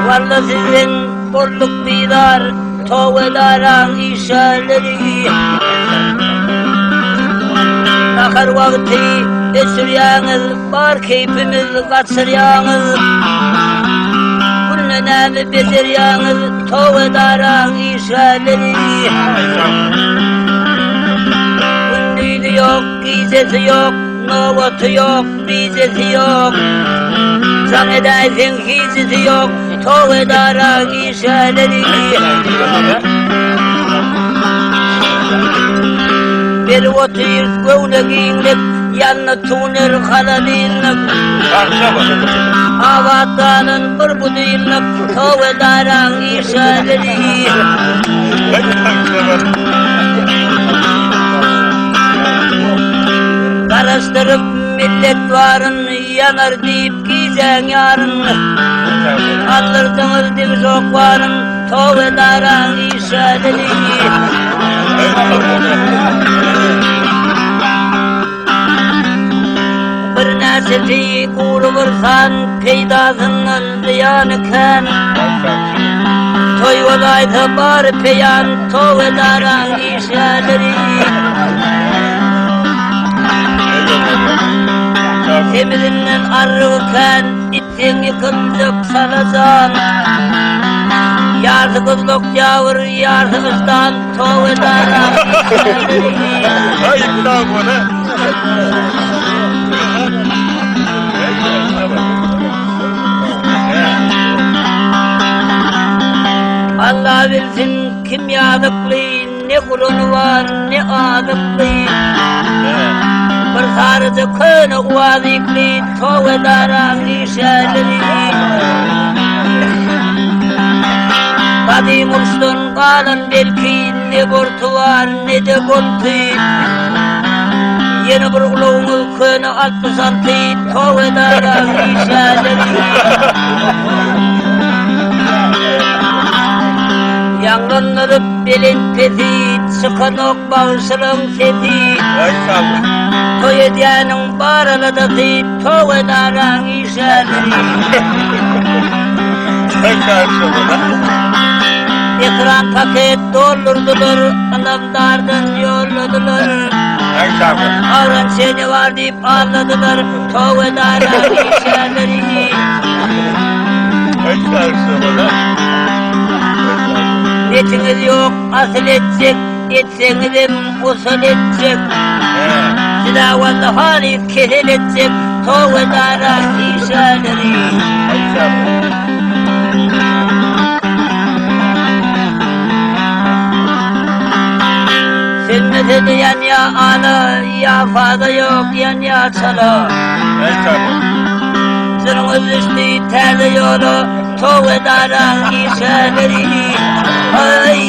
Walla sizden bolduk bizar, tow edaraň işgärleri. Nahar wagty öçürýäňiz, bar keýpimiz gaçyrýaňyz. Günde näme bejerýäňiz, tow edaraň işgärleri. Gündizi ýok, gijesi ýok, nobaty ýok, bijesi ýok. Jaň edäýseň hijisi ýok, tow edaraň işgärleri. Berip otyrys göwne giňlik, ýanynda tuner holodilnik. Abat galan bir budilnik, tow edaraň işgärleri. Garaşdyryp millet baryn, ýanar diýip gijäň ýaryn. Aldyrdyňyz dibjok baryn, tow edaraň işgärleri. Birnäçesi gury bir san, peýdasyndan zyýany kän. Toý bolaýsa bary peýan, tow edaraň işgärleri. Semizinden arrygy kän, itseň ýykyljak çalajan. Ýarty gyzyl oktýabr, ýarty yşdan, tow edaraň işgärleri. Alla bilsin kim ýazykly, ne gurany bar, ne azykly. Bir saryja köne uazykly, tow edaraň işgärleri. Gadym uruşdan galan belki, ne borty bar, ne-de bolty. Ýene bir ulagyňyz köne 66, tow edaraň işgärleri. Ýaňlandyryp belent pesi, çykanok bagşylaň sesi. Toý edýäniň bar aladasy, tow edaraň işgärleri. Ekran paket doldurdylar, ynamdardan ýolladylar. Ograniçeniýe bar diýip aldadylar, tow edaraň işgärleri. Netiňiz ýok asyl etjek, etseňizem osal etjek. Siz-ä walla halys kesel etjek, tow edaraň işgärleri. Sönmese-de ýanýa ala, ýa faza ýok ýanýa çala. Jynyňyz düşdi täze ýola, tow edaraň işgärleri. Aý!